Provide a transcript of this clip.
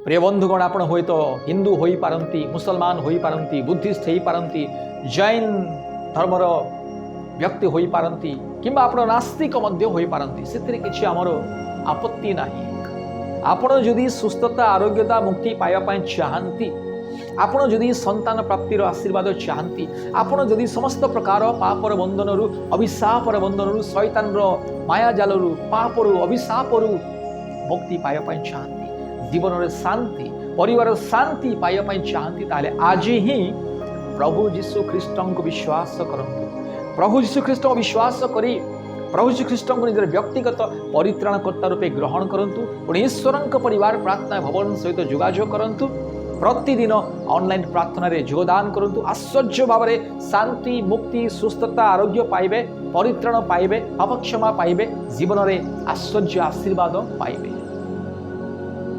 ପ୍ରିୟ ବନ୍ଧୁଗଣ, ଆପଣ ହୁଏତ ହିନ୍ଦୁ ହୋଇପାରନ୍ତି, ମୁସଲମାନ ହୋଇପାରନ୍ତି, ବୁଦ୍ଧିଷ୍ଟ ହୋଇପାରନ୍ତି, ଜୈନ ଧର୍ମର ବ୍ୟକ୍ତି ହୋଇପାରନ୍ତି କିମ୍ବା ଆପଣ ନାସ୍ତିକ ମଧ୍ୟ ହୋଇପାରନ୍ତି। ସେଥିରେ କିଛି ଆମର ଆପତ୍ତି ନାହିଁ। ଆପଣ ଯଦି ସୁସ୍ଥତା, ଆରୋଗ୍ୟତା, ମୁକ୍ତି ପାଇବା ପାଇଁ ଚାହାନ୍ତି, ଆପଣ ଯଦି ସନ୍ତାନ ପ୍ରାପ୍ତିର ଆଶୀର୍ବାଦ ଚାହାନ୍ତି, ଆପଣ ଯଦି ସମସ୍ତ ପ୍ରକାର ପାପର ବନ୍ଧନରୁ, ଅଭିଶାପର ବନ୍ଧନରୁ, ଶୈତାନର ମାୟାଜାଲରୁ, ପାପରୁ, ଅଭିଶାପରୁ ମୁକ୍ତି ପାଇବା ପାଇଁ ଚାହାନ୍ତି, ଜୀବନରେ ଶାନ୍ତି, ପରିବାର ଶାନ୍ତି ପାଇବା ପାଇଁ ଚାହାନ୍ତି, ତାହେଲେ ଆଜି ହିଁ ପ୍ରଭୁ ଯୀଶୁ ଖ୍ରୀଷ୍ଟଙ୍କୁ ବିଶ୍ୱାସ କରନ୍ତୁ। ପ୍ରଭୁ ଯୀଶୁ ଖ୍ରୀଷ୍ଟଙ୍କୁ ବିଶ୍ୱାସ କରି ପ୍ରଭୁ ଯୀଶୁ ଖ୍ରୀଷ୍ଟଙ୍କୁ ନିଜର ବ୍ୟକ୍ତିଗତ ପରିତ୍ରାଣକର୍ତ୍ତା ରୂପେ ଗ୍ରହଣ କରନ୍ତୁ ପୁଣି ଈଶ୍ୱରଙ୍କ ପରିବାର ପ୍ରାର୍ଥନା ଭବନ ସହିତ ଯୋଗାଯୋଗ କରନ୍ତୁ। ପ୍ରତିଦିନ ଅନଲାଇନ୍ ପ୍ରାର୍ଥନାରେ ଯୋଗଦାନ କରନ୍ତୁ। ଆଶ୍ଚର୍ଯ୍ୟ ଭାବରେ ଶାନ୍ତି, ମୁକ୍ତି, ସୁସ୍ଥତା, ଆରୋଗ୍ୟ ପାଇବେ, ପରିତ୍ରାଣ ପାଇବେ, ପାପକ୍ଷମା ପାଇବେ, ଜୀବନରେ ଆଶ୍ଚର୍ଯ୍ୟ ଆଶୀର୍ବାଦ ପାଇବେ।